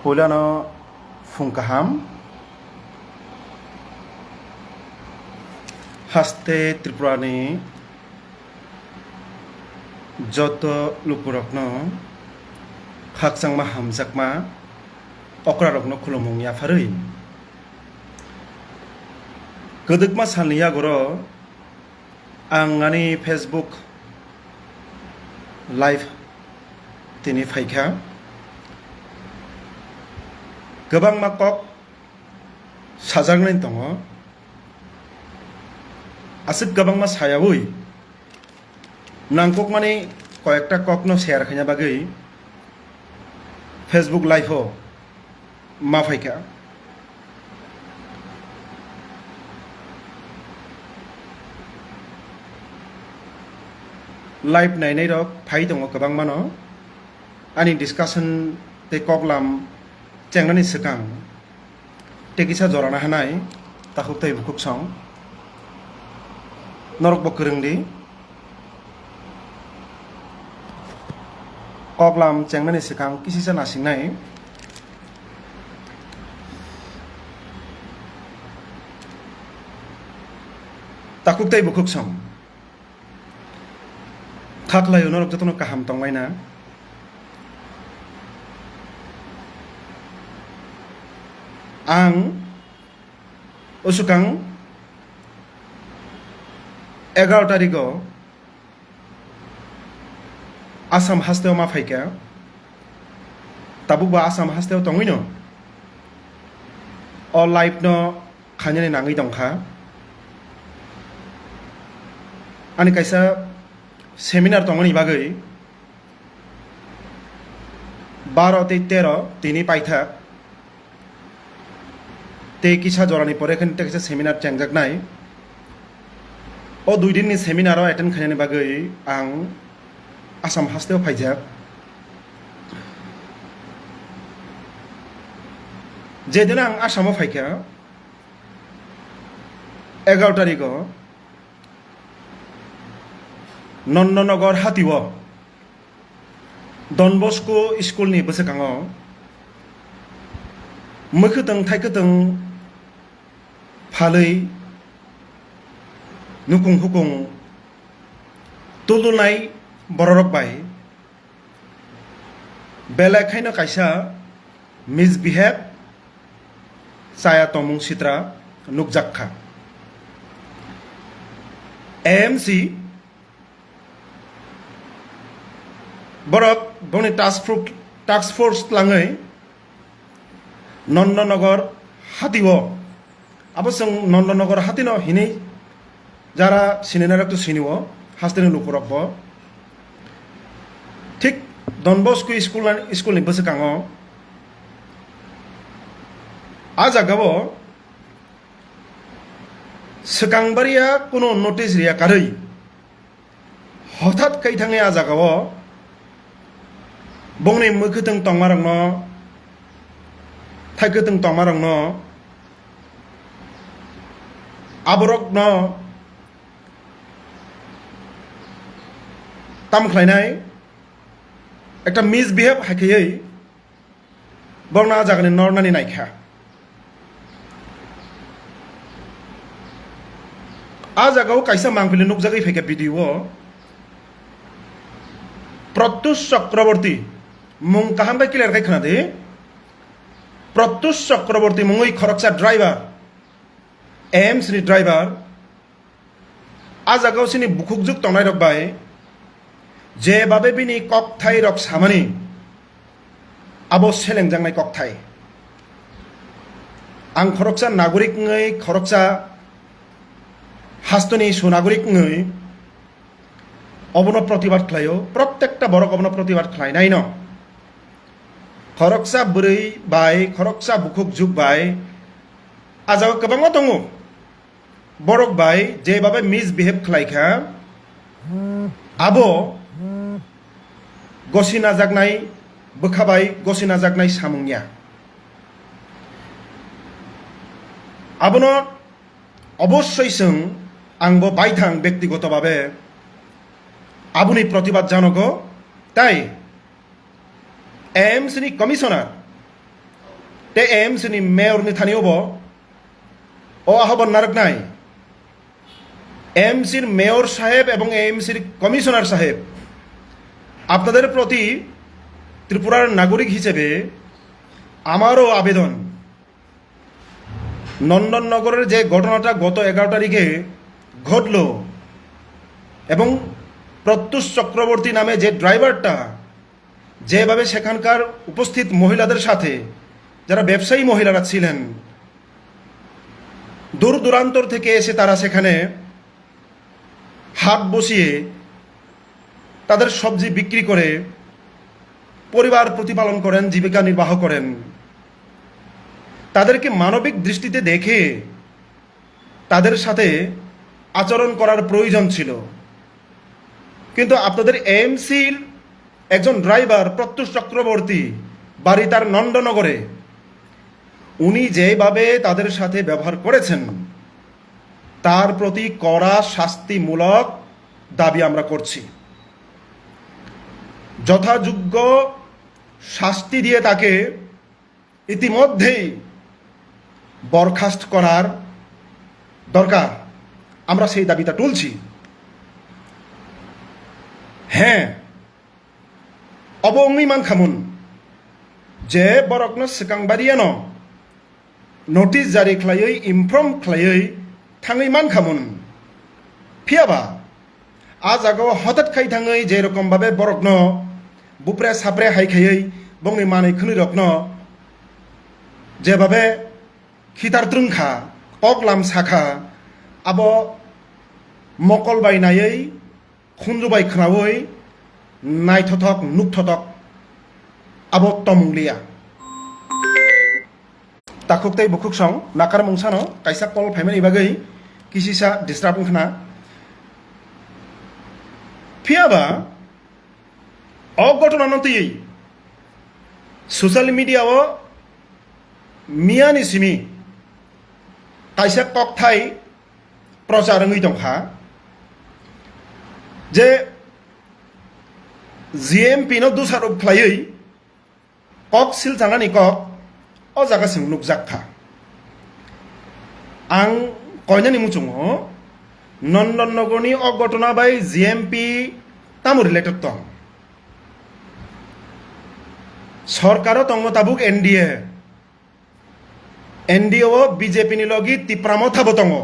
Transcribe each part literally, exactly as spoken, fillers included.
Puilano phung kaham. Haste Tripurani joto lukurokno khakchangma hamjakma okrarokno khulumung yapharwi. Kwdwkma salni yagoro ang ani Facebook live tini phaikha. Kwbangma kok sajaknai tongo. Aswk kwbangma sayawi nangkukmani koyekta kokno share khaina bagwi Facebook live-o ma phaikha. Live nainairok phai tongo kwbangmano. Ani discussion tei koklam chengnani swkang tei kisa jorana hanai takhuk tei bukhuk song. Norokbo kwrwng di. Koklam chengnani swkang kisisa nasingnai. Takhuk tei bukhuk song. Kha khlaio norok jotono kaham tonglaina. Ang usukang egaroh tarigo Assam hasteo ma phaikha. Tabukbo Assam hasteo tongwino o live no khainani nangwi tongkha. Ani kaisa seminar tongoni bagwi baro tei tero tini paithak tei kisa jorani pore khe tei kisa seminar chengjaknai. O dui dinni seminar o attend khainani bagwi ang Assam hasteo phaijak. Jedin ang Assam o phaikha, egaroh tarigo Nondonogor hatio Don Bosco school ni bwswkango mwkhwtwng thaikwtwng phalwi nukung hukung tulunai bororok bai belai khaino kaisa misbehave chaya tongmung sitra nukjak kha. A M C borok boni task force, task force tlangwi Nondonogor hatio, abo chwng Nondonogor hatino hinwi jara sininai rok to sinio, hasteni lukurokbo. Thik Don Bosco school, school ni bwswkango a jagao swkang baria kunu notice riya karwi hothat khe thangwi a jagao bongni mwkhwtwng tongmarokno, thaikwtwng tongmarokno, aborokno tam khlainai ekta misbehave hai khaiwi borokno a jagani nornani naikha. A jagao kaisa mangpili nukjagwi phaikha video o. Pratyush Chakraborty, mung kaham khe clear khe khna di. Pratyush Chakraborty mungwi khoroksa driver, A M C ni driver, a jagao chini bukhukjwk tongnairok bai je babe bini kokthairok samani, abo selengjaknai kokthai. Ang khoroksa nagorik wngwi, khoroksa hasteni sunagorik wngwi obono protibad khlaio, prottekta borok obono protibad khlainaino. Khoroksa bwrwi bai, khoroksa bukhukjwk bai a jagao kwbangma tongo. Borok bai je babe misbehave khlai kha, abo gosi najaknai, bwkha bai gosi najaknai samung ya. Abono obossoi chwng, ang bo baithang bektigoto babe aboni protibad janogo, tai A M C ni commissioner Te A M C ni mayor ni thani obo, o ahobor narwknai A M C r mayor saheb ebong A M C r commissioner saheb, আপনাদের প্রতি ত্রিপুরার নাগরিক হিসেবে আমারও আবেদন, নন্দননগরের যে ঘটনাটা গত এগারো তারিখে ঘটল এবং প্রত্যুষ চক্রবর্তী নামে যে ড্রাইভারটা যেভাবে সেখানকার উপস্থিত মহিলাদের সাথে, যারা ব্যবসায়ী মহিলারা ছিলেন, দূর দূরান্তর থেকে এসে তারা সেখানে হাট বসিয়ে তাদের সবজি বিক্রি করে পরিবার প্রতিপালন করেন, জীবিকা নির্বাহ করেন। তাদেরকে মানবিক দৃষ্টিতে দেখে তাদের সাথে আচরণ করার প্রয়োজন ছিল। কিন্তু আপনাদের এএমসির একজন ড্রাইভার প্রত্যুষ চক্রবর্তী, বাড়ি তার নন্দনগরে, উনি যেভাবে তাদের সাথে ব্যবহার করেছেন, তার প্রতি কড়া শাস্তিমূলক দাবি আমরা করছি। যথাযোগ্য শাস্তি দিয়ে তাকে ইতিমধ্যেই বরখাস্ত করার দরকার। আমরা সেই দাবিটা তুলছি। হ্যাঁ, obo wngwi mankhamun je borokno swkang bariyano notice jari khlaiwi, inform khlaiwi thangwi mankhamun. Phiyaba, a jagao hotat khai thangwi je rokom babe borokno bupre sapre hai khaiwi bongni manwi khwnwi rokno jebabe khitar trwngkha, kok lam sakha, abo mokol bai naiwi, khunju bai khnaui, naithothok nukthothok abo tomung liya. Takhuk tei bukhuk song nakar mungsano kaisa call phaimani bagwi kisisa disturb wngkhna. Phiyaba o ghotona no twiwi social media o miyani simi kaisa kokthai prochar wngwi tongkha je G M P no dusarop khlaiwi kok silchanani kok o jaga chwng nukjak kha. Ang koinani muchungo Nondon Nogorni o ghotona bai G M P tamo related tong? Sorkaro tongo tabuk N D A. N D A o B J P ni logi Tipra Motha bo tongo.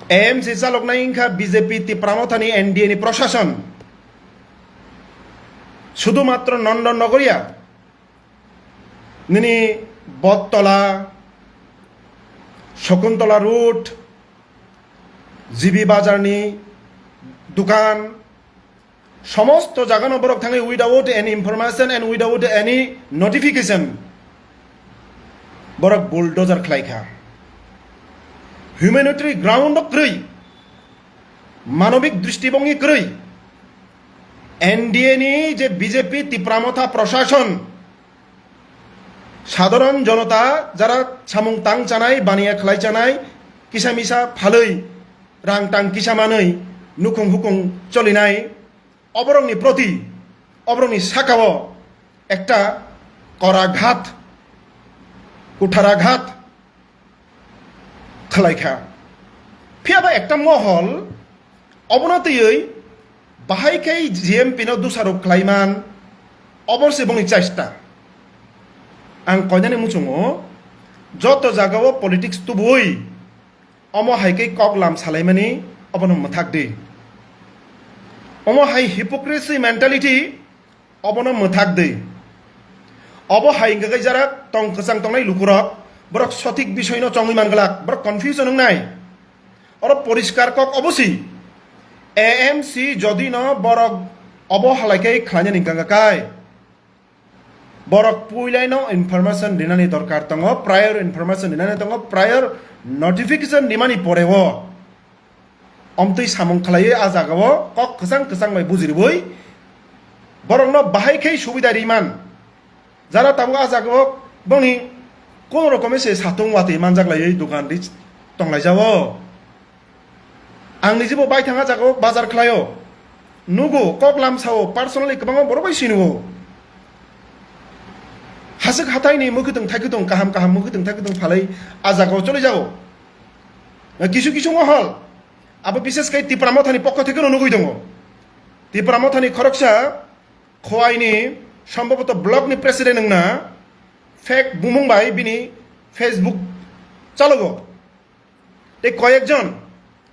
A M C chaloknai wngkha B J P Tipra Motha ni N D A ni prosason. Sudhumatro Nondon Nogor ya, nini Bottola, Shakuntala Road, G B Bazar ni dukan, somosto jagano borok thangwi without any information and without any notification borok bulldozer khlai kha. Humanitarian ground o kwrwi, manobik dristibongni kwrwi, N D A ni je B J P Tipra Motha prosason, sadharon jonota jara samung tang chanai, baniya khlai chanai, kisa misa phalwi, rang tang kisa manwi, nukhung hukhung cholinai, oborokni proti, oborokni sakao ekta koraghat, kutharaghata khlai kha. Phiyaba ekta mohol obono twiwi bahai khe G M P no dusarop khlai man, obor se bongni chesta. Ang koinani muchungo joto jagao politics tubui omo hai khe kok lam salaimani obono mwthak di. Omo hai hypocrisy mentality obono mwthak di. Obo hai hwnkha khe jara tong kwchang tongnai lukurok, borok sothik bisoino chongwi manglak, borok confusion wngnai. Oro poriskar kok obo si, A M C jodi no borok obo halai khe khlainani hwnkha kha kai. Borok puilaino information rinani dorkar tongo, prior information rinani tongo, prior notification rimani poreo. Omtwi samung khlaiwi a jagao kok kwchang kwchang bai bujiribui borokno bahai khe subida riman. Jara tabuk a jagao bongni kono rokome se satung watwi manjak laiwi dogan ri tonglaijao. Ang nijibo baithang a jagao bazar khlaio. Nugo, kok lamsao, personally kwbangma borok bai sinugo. Aswk hathai ni mwkhwtwng thaikhutung, kaham kaham mwkhwtwng thaikhutung phalwi a jagao choli jago. Kisu kisu mohol, abo bishes khai Tipra Mothani pokho theke no nugwi tongo. Tipra Mothani khoroksa Khowai ni, sombhoboto block ni president wngna, fake bumung bai bini Facebook chalogo. Tei koyekjon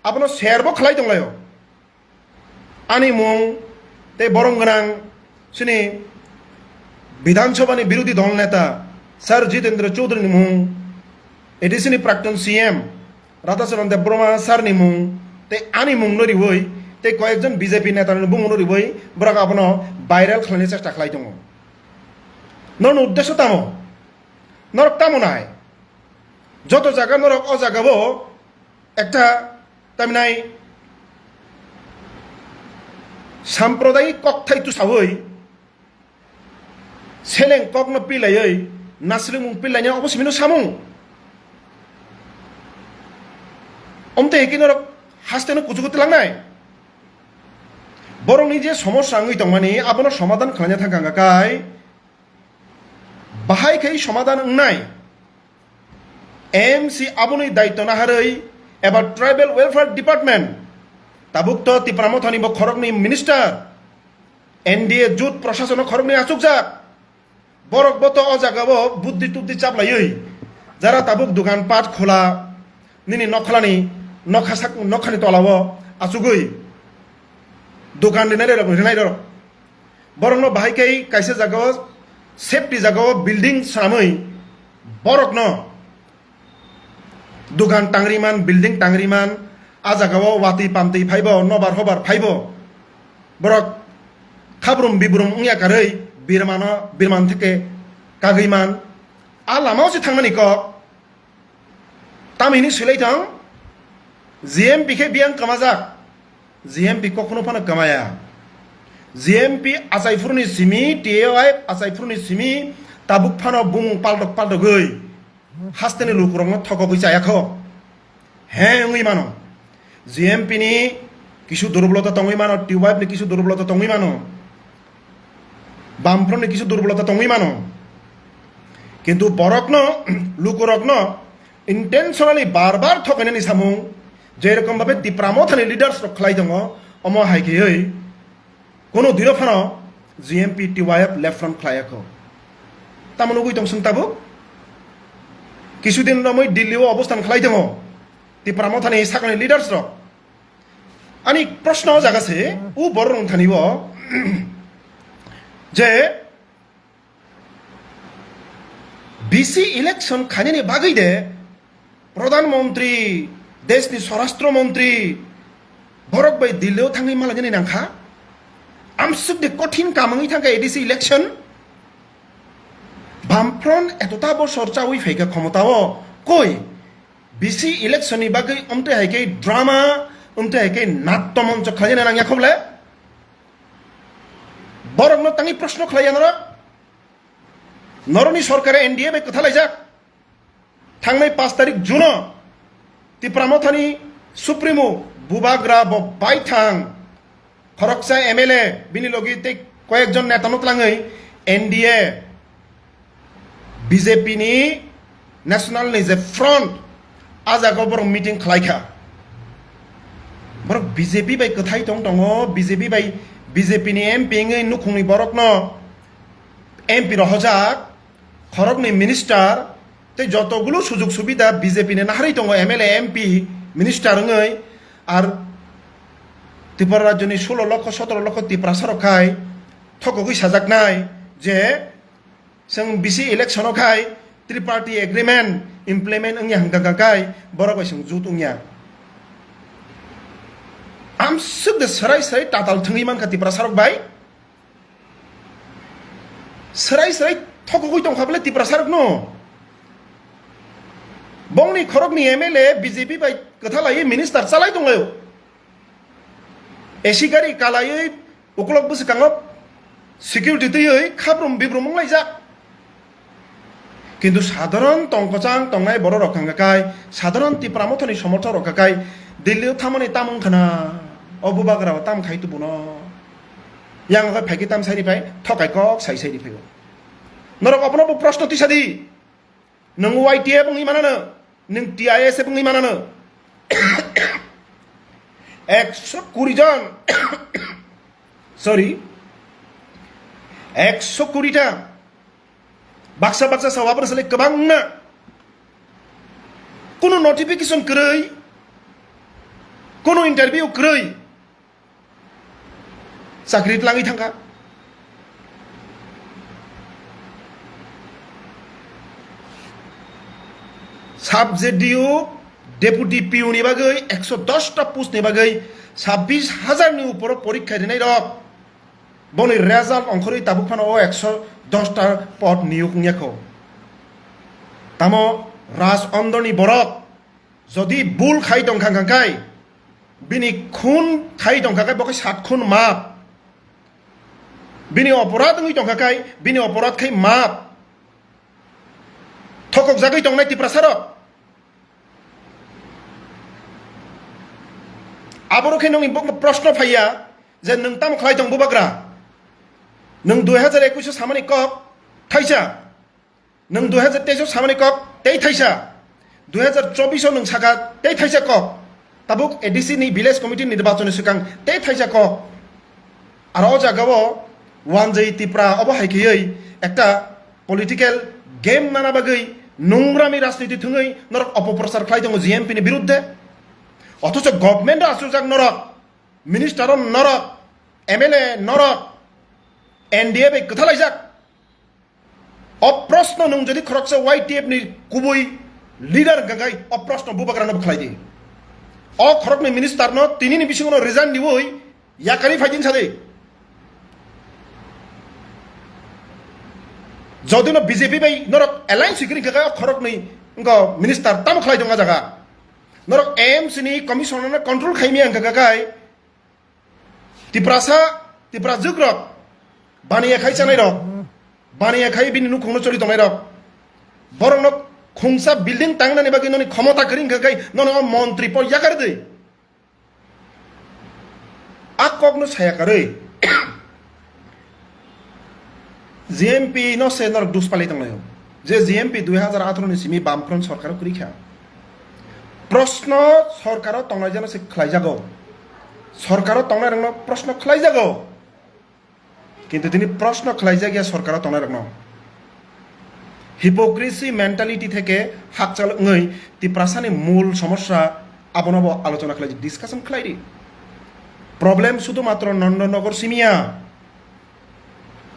abono share bo khlai tonglaio. Ani mung tei borom gwnang chini Bidhan Sabha ni birodhi dol neta Sir Jitendra Chaudhary ni mung, A D C ni prakton C M Radhachandra Debbarma sir ni mung tei ani mung no riwi tei koyekjon B J P neta ni bumung no riwi borok abono viral khlaina chesta khlai tongo. Norokni uddesho tamo? Norok tamo nai? Joto jaga norok o jaga bo ekta tamnai samprodayik kokthai tusawi seleng kokno pilaiwi nasrwngmung pilaina obo simino samung. Omtwi hikhe norok hasteno kuchugo twlangnai. Borokni je somosya wngwi tongmani abono somadhan khlaina thangkha kai. Bahai khai somadhan wngnai. M C aboni daityo naharwi eba Tribal Welfare Department, tabuk to Tipra Mothani bo khoroknwi minister, N D A jut prashasono khoroknwi achukjak. Borok bo to o jaga o buddi tubdi chaplaiwi jara tabuk dukan pat khola nini nokhlani nokha sak-, nokhani tola o achugwi dukan rinai rok, rinai rok. Borokno bahai khe kaisa jagao safety jagao building swnamwi borokno dukan tangri man, building tangri man, a jagao watwi pamtwi phaibo, nobar hobar phaibo. Borok khabrum bibrum wngya karwi birmano, birman theke kagwi man. A lamao se thangnani kok. Tamo hini swilai thang, G M P khe biyang kwmajak, G M P kokno phano kwmaya. G M P achaiphuruni simi, T A Y F achaiphuruni simi, tabuk phano bumung paltok paltogwi hasteni lukurokno thokogwi chayakho. He wngwi mano. G M P ni kisu durbolota tongwi mano, T Y F ni kisu durbolota tongwi mano, Bamfront ni kisu durbolota tongwi mano. Kintu borokno, lukurokno intentionally bar bar thokainani samung, je rokom bhabe Tipra Mothani leaders rok khlai tongo, omo hai kheyoi kono dino phano G M P T Y F left front khlai yakho. Tamo nugwi tong swng tabuk? Kisudin romwi Delhi o obostan khlai tongo Tipra Mothani sakni leaders rok. Ani proshno o jaga se, u borok rong thani bo je B C election khainani bagwi de Pradhan Mantri, deshni Swarashtra Mantri borok bai Delhi o thangwi malainani nangkha. Amsuk de kothin kamangwi thangkha A D C election. Bamfront etota bosor chawi phaikha khomota o, koi B C election ni bagwi omtwi hai khe drama, omtwi hai khe natto moncho khlaina nang yakho bole? Borokno tangwi proshno khlai ya norok? Norokni sorkar N D A bai kwthalaijak. Thangnai pash tarik June o Tipra Mothani Supremo Bubagra bo baithang khoroksa M L A bini logi tei koyekjon netano twlangwi N D A B J P ni national ni je front, a jaga o borok meeting khlai kha. Borok B J P bai kwthai tong tongo, B J P bai, B J P ni M P wngwi nukhungni borokno M P rohorjak, khoroknwi minister tei jotogulo sujug subida B J P ni naharwi tongo, M L A, M P, minister wngwi. Ar Tripura rajyoni sulo lokho, sotoro lokho Tiprasa rok khai thokogwi sajaknai je, chwng B C election o khai triparty agreement implement wngya hwnkha hwnkha khai borok bai chwng jut wngya. Amsuk de swrai swrai tatal thwngwi mankha Tiprasa rok bai. Swrai swrai thokogwi tongkha bole Tiprasa rokno. Bongni khorokni M L A B J P bai kwthalaiwi minister chalai tonglaio. A C gari kalaiwi ukulok bwswkango security twiwi khabrum bibrum wnglaijak. Kintu sadharon tongkwchang tongnai borok rok hwnkha kai, sadharon Tipra Mothani somorthok rok hwnkha kai, Delhi o thamani tam wngkha na, o bubagra o tam khai tubuno. Yang hwnkhe phaikhe tam sairi phai, thokai kok sai sairi phai o. Norok obono bo proshno tisa di. Nwng Y T F wngwi manano, nwng T I S F wngwi manano. Ekso kuri jon, sorry, ekso kuri ta baksa baksa sawa bwrwi salai kwbangna. Kunu notification kwrwi, kunu interview kwrwi. Chakri tlangwi thangkha. Sub J D O, deputy P O ni bagwi ekso dos ta post ni bagwi sabbish hajar ni uporo porikha rinai rok. Boni result ongkhorwi tabuk phano o ekso dos ta pod niyok wngya kho. Tamo Raj Ondoni borok jodi bul khai tongkha kha kai, bini khun khai tongkha kai, bo khe sat khun map. Bini oporad wngwi tongkha kai, bini oporad khai map. Thokok jagwi tongnai Tiprasa rok. Aboro khe nongni bo proshno phaiya je nwng tamo khlai tong bubagra? Nwng dui hajar ekwis o samani kok thaisa. Nwng dui hajar teis o samani kok tei thaisa, dui hajar chobbish o nwng saka tei thaisa kok, tabuk A D C ni village committee nirbachon ni swkang tei thaisa kok. Aro o jaga o Wanjwi Tipra obo hai kheywi ekta political game nana bagwi nungrami rajniti thwngwi norok opoprochar khlai tongo G M P ni birudde. Othocho government o achukjak norok, minister o norok, M L A norok, N D A bai kwthalaijak. O proshno nwng jodi khoroksa Y T F ni kubui leader hwnkha khai o proshno bubagrano bo khlai di. O khoroknwi minister no tini ni bisingo no resign diwi yakari phai din sadi. Jodi no B J P bai norok alliance hwnkha khai o khoroknwi wngkha minister tamo khlai tong o jaga. Norok A M C ni commissioner no control khai miya hwnkha khai Tiprasa, Tiprajwk rok, baniya khai chanai rok, baniya khai bini nukhungno choli tongnai rok, borokno khungsa building tangnani bagwi noni khomota kwrwi wngkha khai nono o montri pod yakar di. A kokno saya karwi. G M P no se norok dus palai tonglaio. Je G M P dui hajar atharo ni simi Bamfront sorkar o kwrwi kha. Proshno sorkar o tongnai jano se khlai jago. Sorkar o tongnai rokno proshno khlai jago. Kintu tini proshno khlai jak ya sorkar o tongnai rokno. Hypocrisy mentality theke hakchal wngwi Tiprasa ni mul somosya abono bo alochona khlai di, discussion khlai di. Problem sudhu matro Nondonogor simi ya.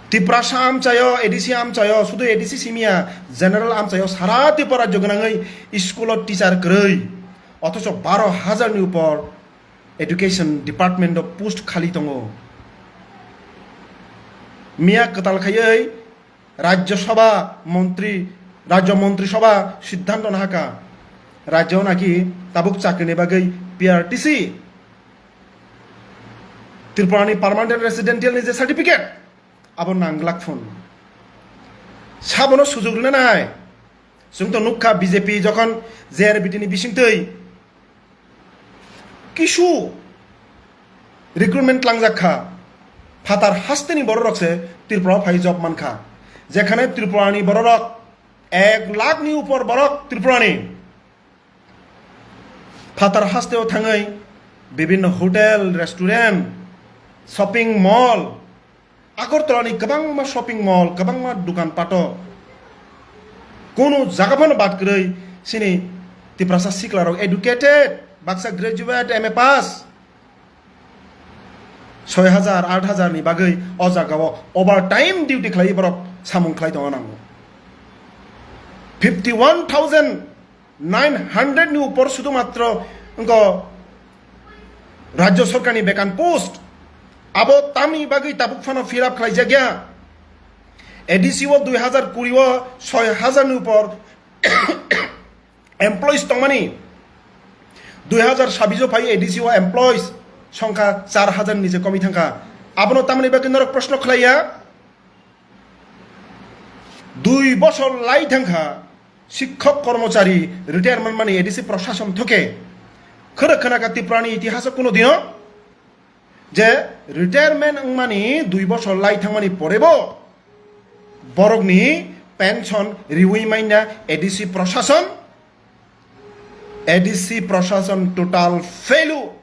Tiprasa amchaio, A D C amchaio, sudhu A D C simi ya, general amchaio, sara Tripura rajyo gwnangwi school o teacher kwrwi. Othocho baro hajar ni upor education department o post khali tongo. Miya kwtal khaiwi Rajya Sabha montri, Rajya Montri Sabha siddhanto nahaka, rajya o naki tabuk chakri ni bagwi P R T C, Tripura ni permanent residential ni je certificate, abo nanglak phun. Sabono sujuk rwna nai. Chwng to nukha B J P jokhon J R B T ni bisingtwi kisu recruitment tlangjak kha, phatar hasteni bororok se Tripura o phai job man kha. Jekhane Tripura ni bororok ek lakh ni upor borok Tripura ni phatar hasteo thangwi bibinno hotel, restaurant, shopping mall, Agartala ni kwbangma shopping mall, kwbangma dukan pato, kunu jaga phano bad kwrwi sini Tiprasa siklarok educated, baksa graduate, M A pass, soi hajar, aat hajar ni bagwi o jagao overtime duty khlai borok samung khlai tongna nango. Fifty one thousand nine hundred ni upor sudhumatro wngkha Rajya Sorkar ni bekan post. Abo tamni bagwi tabuk phano fill up khlai jak ya. A D C o dui hajar kuri o soi hajar ni upor employees tongmani. Dui hajar sabbish o phai A D C o employees songkha char hajar ni je komi thangkha. Abono tamni bagwi norok proshno khlai ya. Dui bosor lai thangkha sikhok kormochari retire manmani A D C proshashon thoke. Khwrwk khwnakha Tripura ni itihaso kuno dino je retirement wngmani dui bosor lai thangmani porebo borokni Pension riwi manya A D C prosason, A D C prosason total failure.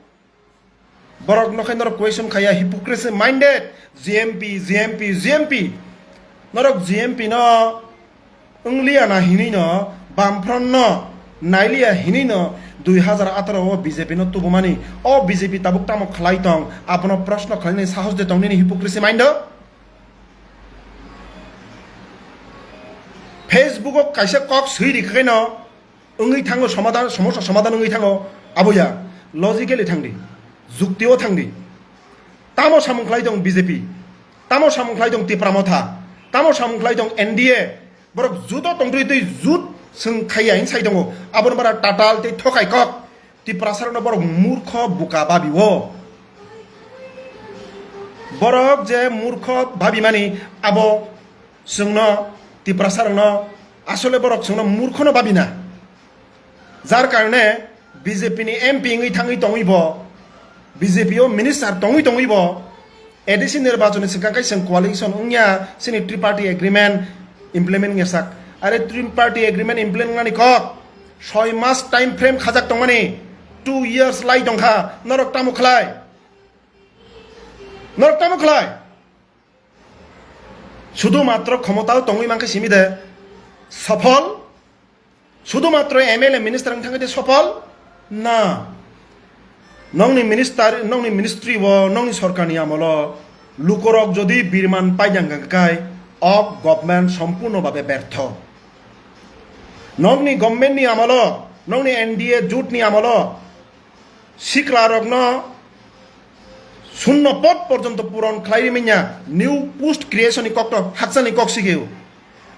Borok no khe norok question khaya hypocrisy minded, G M P, G M P, G M P. Norok G M P no wngliya na hinwi no, Bamfront no nailiya hinwi no, dui hazar atharo o B J P no tubumani, o B J P tabuk tamo khlai tong, abono proshno khlainani sahos de tong nini hypocrisy mind o? Facebook o kaisa kok swi ri khe no, wngwi thango somadan, somosa somadan wngwi thango, abo ya, logically thangdi, juktio thangdi. Tamo samung khlai tong B J P, tamo samung khlai tong Tipra Motha, tamo samung khlai tong N D A, borok juto tongtwi twi jut swng khaiya hin sai tongo, aboni bara tatal tei thokai kok, Tiprasarokno borok murkho buka babio. Borok je murkho babimani abo chwngno Tiprasarokno asole borok chwngno murkhono babina. Jar karone B J P ni M P wngwi thangwi tongwi bo, B J P o minister tongwi tongwi bo, A D C nirbachon ni swkang khe chwng coalition wngya, chini triparty agreement implement wngya sak. Are triparty agreement implement wngnani kok soi mas time frame khajak tongmani, two years lai tongkha, norok tamo khlai? Norok tamo khlai? Sudhu matro khomotao tongwi mankhe simi de sophol? Sudhu matro M L A minister wng thangwi de sophol? Na. Nongni minister, nongni ministry o, nongni sorkarni amolo lukorok jodi birman paijang kha kai, o government sompurno babe bertho. Nongni government ni amolo, nongni N D A jut ni amolo, siklarokno shunno pod porjonto puron khlai rimanya, new post creation ni kokto hakchani kok sigeo.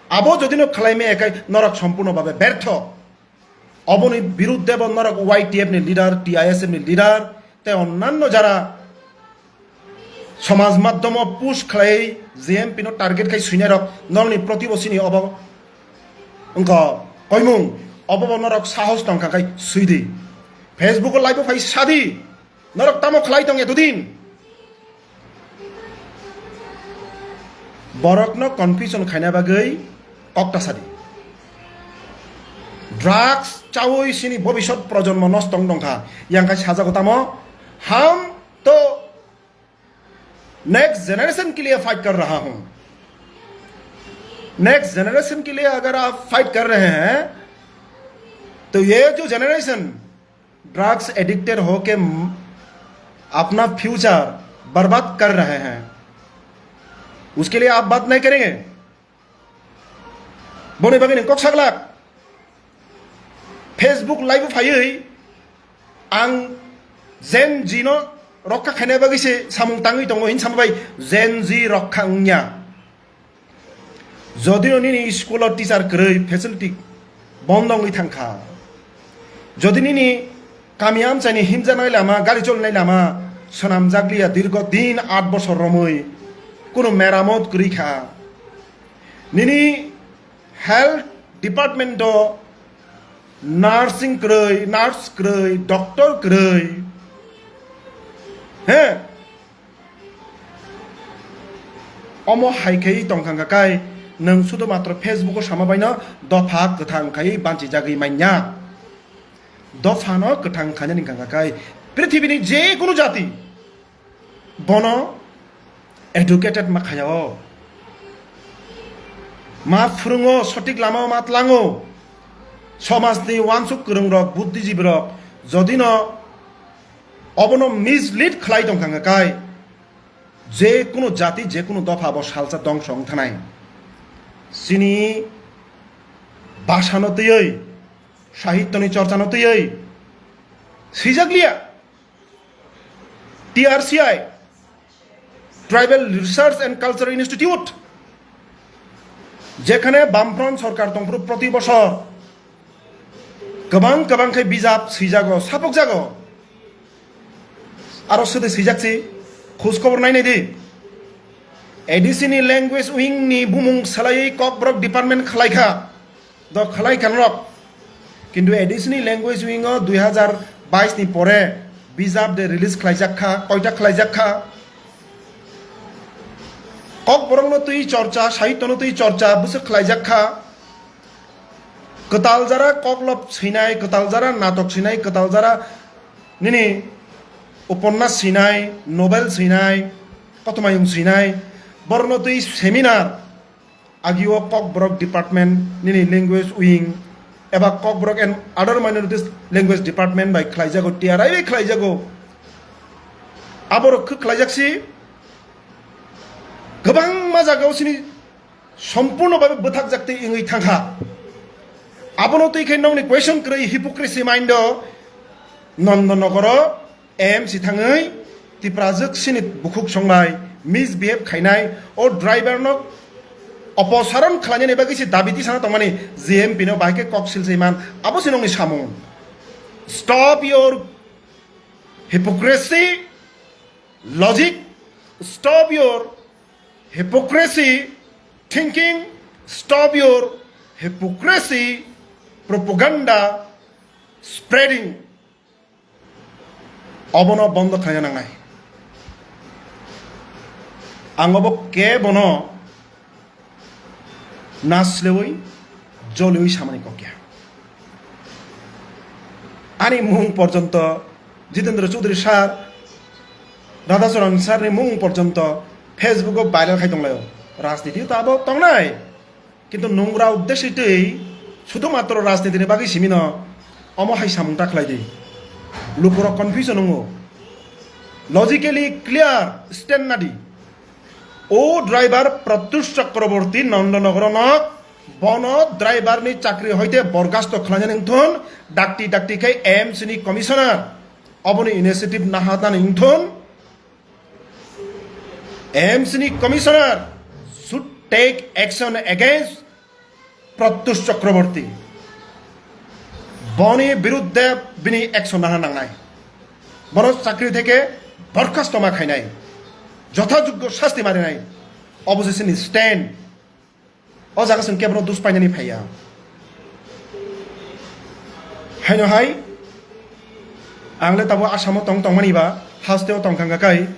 Abo jodi no khlai maya kai norok sompurno babe bertho. Oboni birudde bo norok Y T F ni leader, T I S F ni leader, tei onnanno jara somaj madhomo push khlai G M P no target khai swinai rok norokni protibosini obo wngkha koimung, obo bo norok sahos tongkha khai swidi. Facebook o live o phai sadi, norok tamo khlai tong etodin? Borokno confusion khaina bagwi kokta sadi. Drugs chawi sini bobisot projonmo nosto wng tongkha. Yang khai sajago tamo, ham to next generation ke liye fight kar raha hoon. Next generation ke liye agar aap fight kar rahe hain, to ye jo generation drugs addicted hoke m-, apna future barbad kar rahe hain, uske liye aap baat nahi karenge? Boni bagwi nwng kok saglak. Facebook live o phaiwi ang Gen Z no rokha khaina bagwi se samung tangwi tongo hin sama bai Gen Z rokha wngya. Jodi o nini school o teacher kwrwi, facility bondo wngwi thangkha, jodi nini kami amchaini himjaknai lama, gari cholnai lama swnamjakliya, dirgo din aat bosor romwi kunu meramot kwrwi kha, nini health department o nursing kwrwi, nurse kwrwi, doctor kwrwi, he, omo hai khai tongkha kha kai, nwng sudhu matro Facebook o sama baino dopha kwthang khai banchijagwi manya. Dophano kwthang khainani wngkha kha kai, prithibini je kunu jati bono educated ma khaya o, ma phwrwngo, sotik lama o ma tlango. Somajni uansuk kwrwngrok, buddhijibirok jodino obono mislead khlai tongkha kha kai, je kunu jati, je kunu dopha bo salsa dongso wng thanai. Chini bhasano twiwi, sahityoni chorchano twiwi swijakliya. T R C I, Tribal Research and Cultural Institute, jekhane Bamfront sorkar tongphuru proti bosor kwbang kwbang khe bijap swijago, sapukjago. Aro swdwi swijak si, khoj khobor nainai di. A D C ni language wing ni bumung salaiwi Kokborok department khlai kha, do khlai kha norok. Kintu A D C ni language wing o dui hazar bais ni pore bijap de release khlaijak kha, koita khlaijak kha? Kokborokno twi chorcha, sahityono twi chorcha bwswk khlaijak kha. Kwtal jara koklop swinai, kwtal jara natok swinai, kwtal jara nini uponnas swinai, novel swinai, kothoma yung swinai, borokno twi seminar, agio Kokborok department nini language wing eba Kokborok and other minorities language department bai khlaijago, T R I bai khlaijago. Aborok khe khlaijak si kwbangma jagao sini sompurno babe bwthakjak tei wngwi thangkha. Abono twi khe nokni question kwrwi hypocrisy mind o Nondonogoro A M C thangwi Tiprajwk sini bukhuk songbai misbehave khainai o driver no oposaron khlainani bagwi se dabi tisana tongmani G M P no bahai khe kok silsai man abo se nokni samung. Stop your hypocrisy logic, stop your hypocrisy thinking, stop your hypocrisy propaganda spreading. Obono bondo khlaina nangnai. Ang obo kebono naslewi joliwi samani kokya. Ani mung porjonto Jitendra Chaudhary sir, Radhacharan sir ni mung porjonto Facebook o viral khai tonglaio. Rajniti to abo tongnai. Kintu nungra uddesho twi sudhumatro rajniti ni bagwi simino omo hai samung ta khlai di. Lukurok confusion wngo. Logically clear stand nadi. O driver Pratyush Chakraborty Nandanagar no bono driver ni chakri hoite borgasto khlainani wngthun dakti dakti khai A M C ni commissioner oboni initiative naharnani wngthun A M C ni commissioner should take action against Pratyush Chakraborty. Boni birudde bini action nahar nangnai. Bono chakri theke borkhasto ma khainai. Jothajoggo sasti marinai. Opposition ni stand. O jaga chwng kebono dus painani phaiya. Haino hai ang le tabo Assam o tong tongmani ba haste o tong thangkha kai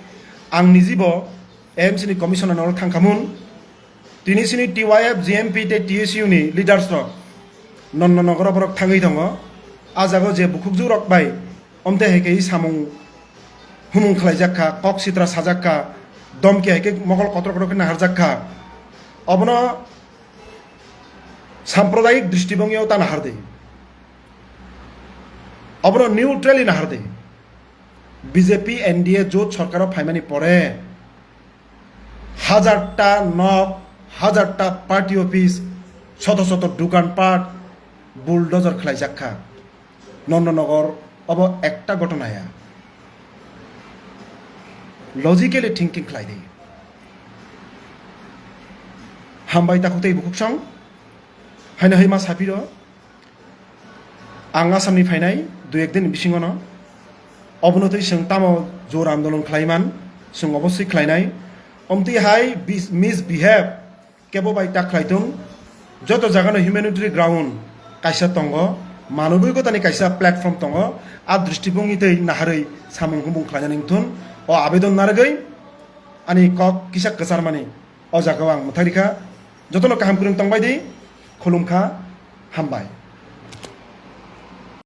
ang nijibo A M C ni commissioner no thangkhamun. Tini sini T Y F, G M P tei T S U ni leaders rok Nondanagar o borok thangwi tongo. A jaga o je bukhukjwk rok bai omte hai khe samung humung khlaijak kha, kok sitra sajak kha, domki hai khe mokol kotor kotor khe naharjak kha. Obono sampradayik dristibongyo ta nahar di. Obono neutrally nahar di. B J P N D A jot sorkaro phaimani pore hajarta nok, hajarta party office, soto soto dukan pat bulldozer khlaijak kha. Nondanagar obo ekta ghotona ya. Logically thinking khlai di. Hambai takhuk tei bukhuk song. Haino hai ma sapiro. Ang Assam ni phainai dui ek din bisingo no. Obono twi chwng tamo jor andolon khlai man, chwng oboswi khlainai. Omtwi hai bis-, misbehave kebo bai ta khlai tung. Joto jaga no humanitarian ground kaisa tongo, manobikota ni kaisa platform tongo. A dristibongni twi naharwi samung humung khlainani wngthun. O abedon narwgwi ani kok kisa kwcharmani o jaga o ang mwthai rikha. Jotono kaham kwrwng tongbai di, khulumkha, hambai.